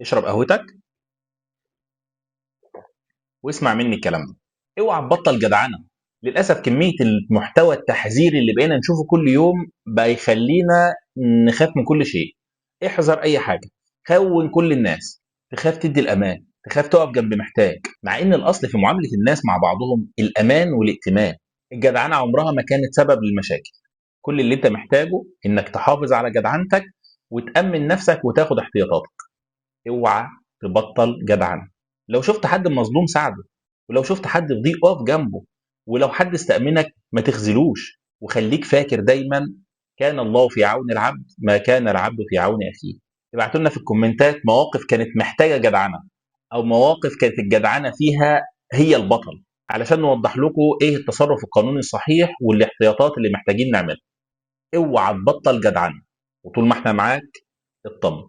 اشرب قهوتك واسمع مني الكلام ده. اوعى تبطل جدعنه. للاسف كمية المحتوى التحذيري اللي بقينا نشوفه كل يوم بقى يخلينا نخاف من كل شيء. احذر اي حاجة، خون كل الناس، تخاف تدي الامان، تخاف تقف جنب محتاج، مع ان الاصل في معاملة الناس مع بعضهم الامان والائتمان. الجدعنه عمرها ما كانت سبب للمشاكل. كل اللي انت محتاجه انك تحافظ على جدعنتك وتامن نفسك وتاخد احتياطاتك. اوعى تبطل جدعنه. لو شفت حد مظلوم ساعده، ولو شفت حد في ضيق اقف جنبه، ولو حد استأمنك ما تخذلوش. وخليك فاكر دايما كان الله في عون العبد ما كان العبد في عون اخيه. ابعتوا لنا في الكومنتات مواقف كانت محتاجه جدعنه، او مواقف كانت الجدعنه فيها هي البطل، علشان نوضح لكم ايه التصرف القانوني الصحيح والاحتياطات اللي محتاجين نعملها. اوعى تبطل جدعنه، وطول ما احنا معاك اطمن.